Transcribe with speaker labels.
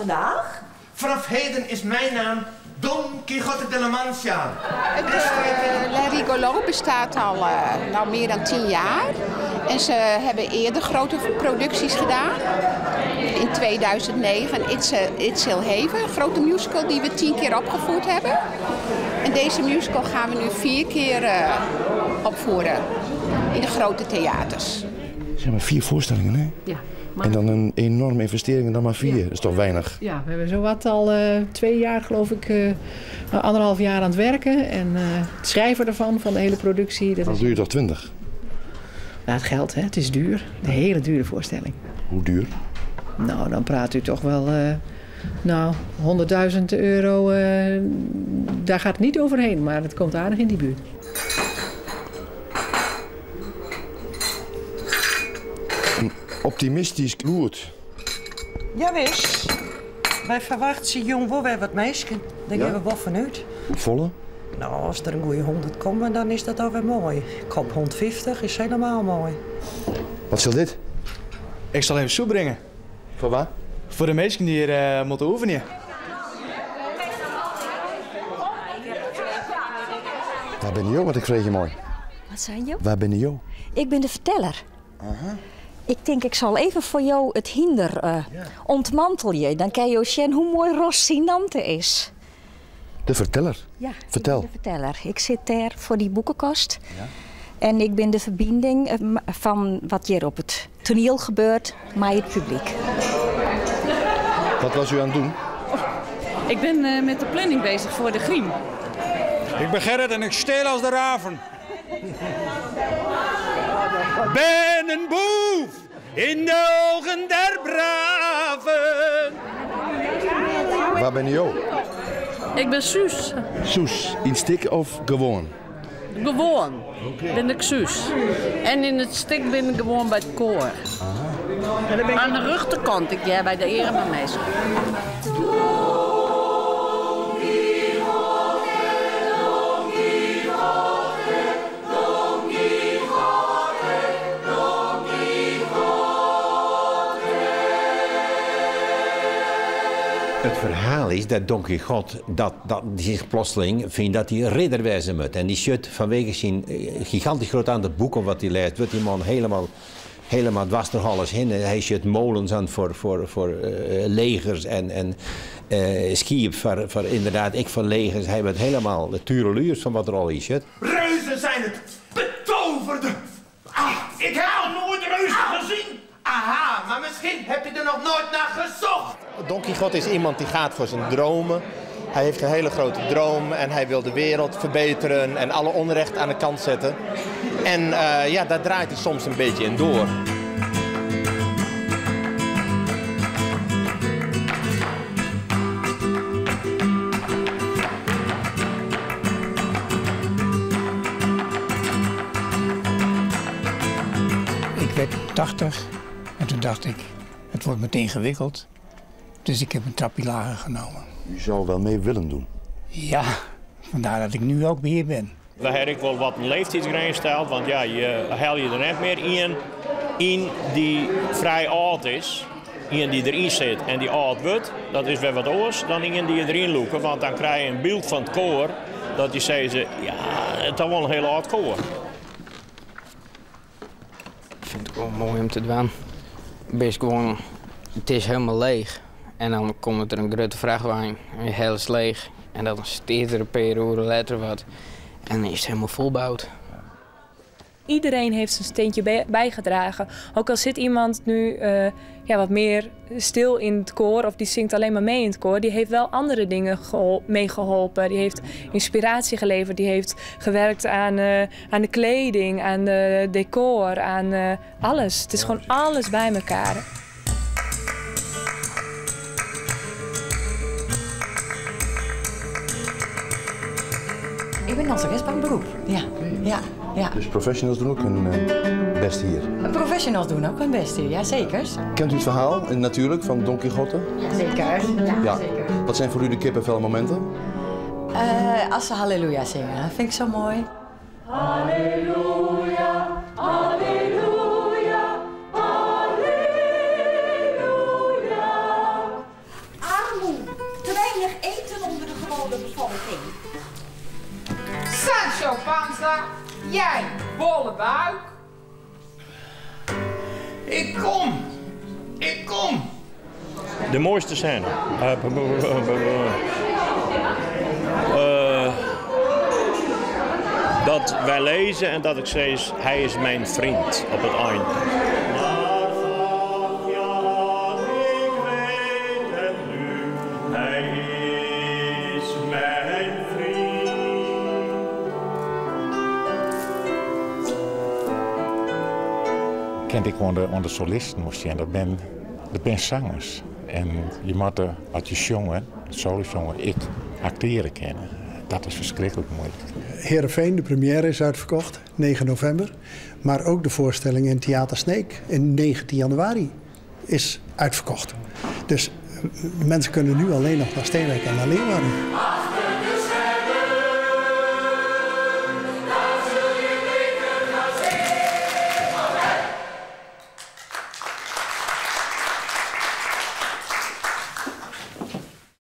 Speaker 1: vandaag?
Speaker 2: Vanaf heden is mijn naam Don Quixote de la Mancha.
Speaker 3: Het Les Rigolaux bestaat al nou, meer dan 10 jaar. En ze hebben eerder grote producties gedaan. In 2009 It Shall Haven, een grote musical die we 10 keer opgevoerd hebben. En deze musical gaan we nu vier keer opvoeren in de grote theaters.
Speaker 4: Zeg maar vier voorstellingen, hè?
Speaker 5: Ja.
Speaker 4: En dan een enorme investering en dan maar vier. Dat is toch weinig?
Speaker 5: Ja, we hebben zowat al 2 jaar, geloof ik, anderhalf jaar aan het werken. En het schrijven ervan, van de hele productie.
Speaker 4: Dat Dan duurt toch 20?
Speaker 5: Nou, het geld, hè? Het is duur. Een hele dure voorstelling.
Speaker 4: Hoe duur?
Speaker 5: Nou, dan praat u toch wel, nou, €100.000, daar gaat het niet overheen, maar het komt aardig in die buurt.
Speaker 4: Een optimistysk lûd.
Speaker 6: Jawis. Wy ferwachtsje jûn wol wer wat minsken. Dêr geane we wol fanút.
Speaker 4: Hoefolle?
Speaker 6: Nou, as der in goede 100 komme, dan is dat alwer moai. Ik hoop 150 is hielendal moai.
Speaker 4: Wat sil dit?
Speaker 7: Ik sil even soep bringe.
Speaker 4: Foar wa?
Speaker 7: Foar de minsken dy't hjir moatte oefenje.
Speaker 4: Wa binne jo? Want ik freegje moai.
Speaker 8: Wat sei jo?
Speaker 4: Wa binne jo?
Speaker 8: Ik bin de ferteller. Ik tink, ik sil even foar jo it hynder ûntmantelje. Dan kinne jo sjen hoe moai Rosinante is.
Speaker 4: De ferteller?
Speaker 8: Ja,
Speaker 4: Fertel.
Speaker 8: ik bin de ferteller. Ik sit dêr foar dy boekekast. En ik bin de ferbining fan wat hjir op it toaniel gebeurt mei it publyk.
Speaker 4: Wat wie jo oan it dwaan?
Speaker 9: Ik ben met de planning bezig foar de grime.
Speaker 10: Ik ben Gerrit en ik steel als de raven. Ben een boef in de ogen der braven.
Speaker 4: Wa binne jo?
Speaker 9: Ik bin Suus.
Speaker 4: Suus, yn stik of gewoan?
Speaker 9: Gewoan bin ik Suus. En yn it stik bin ik gewoan by it koar. Oan de rjochterkant, ik hear by de earme minsken.
Speaker 11: Don Quixote, Don Quixote, Don Quixote, Don Quixote.
Speaker 12: It ferhaal is dat Don Quixote dat sich plotseling fynt dat hy ridder wêze moat. En dy sjocht fanwege syn gigantysk grut oantal boeken wat hy lêst, wurdt dy man hielendal dwers troch alles hinne. Hy sjocht molens oan foar legers en skiep foar ynderdaad ek foar legers. Hy wurdt hielendal de tureluurs fan wat der al is.
Speaker 2: Reuzen zijn het! Betoverde! Ah, ik heb nog nooit reuzen gezien! Aha, maar misschien heb je er nog nooit naar gezocht!
Speaker 13: Don Quixote is iemand die gaat voor zijn dromen. Hij heeft een hele grote droom en hij wil de wereld verbeteren en alle onrecht aan de kant zetten. En ja, daar draait hij soms een beetje in door.
Speaker 14: Ik werd 80 en toen dacht ik, het wordt me te ingewikkeld. Dus ik heb een trapje lager genomen.
Speaker 4: U zou wel mee willen doen?
Speaker 14: Ja, vandaar dat ik nu ook hier ben.
Speaker 15: Wy hawwe ek wol wat in leeftydsgrins steld, want ja, je helje der net mear ien yn dy't frij âld is. Ien dy't deryn sit en dy't âld wurdt, dat is wer wat oars dan ien dy't je deryn lûke. Want dan krije je in byld fan it koar dat dy sizze, ja, it is wol in hiel âld koar.
Speaker 16: Ik fyn it gewoan moai om te dwaan. Bist gewoan, it is hielendal leech. En dan komt der in grutte frachtwein en hiel leech. En dan stiet der in pear oeren letter wat. En dan is it hielendal folboud.
Speaker 17: Iedereen heeft zijn steentje bijgedragen. Ook al zit iemand nu ja, wat meer stil in het koor of die zingt alleen maar mee in het koor, die heeft wel andere dingen meegeholpen. Die heeft inspiratie geleverd, die heeft gewerkt aan de kleding, aan de decor, aan alles. Het is gewoon alles bij elkaar.
Speaker 1: Ik ben danseres van beroep. Ja.
Speaker 4: Dus professionals doen ook hun best hier?
Speaker 1: Professionals doen ook hun best hier, ja zeker.
Speaker 4: Kent u het verhaal natuurlijk van Don Quixote?
Speaker 1: Jazeker. Ja, zeker.
Speaker 4: Wat zijn voor u de kippenvelmomenten?
Speaker 1: Als ze Halleluja zingen, dat vind ik zo mooi.
Speaker 11: Halleluja, halleluja, halleluja.
Speaker 3: Sancho Panza, jij bolle buik.
Speaker 2: Ik kom! Ik kom!
Speaker 15: De mooiste scène. Eh, dat wij lezen en dat ik zeg, hij is mijn vriend op het eind. Hij is mijn vriend.
Speaker 18: Kent ik oan de solisten moest sjen, dat binne sangers. En je moat, as je sjonge, solo sjonge, ek aktearje kinne. Dat is ferskriklik muoilik.
Speaker 19: Heerenveen, de première is uitverkocht, 9 november. Maar ook de voorstelling in Theater Sneek in 19 januari is uitverkocht. Dus mensen kunnen nu alleen nog naar Steenwijk en naar Leeuwarden.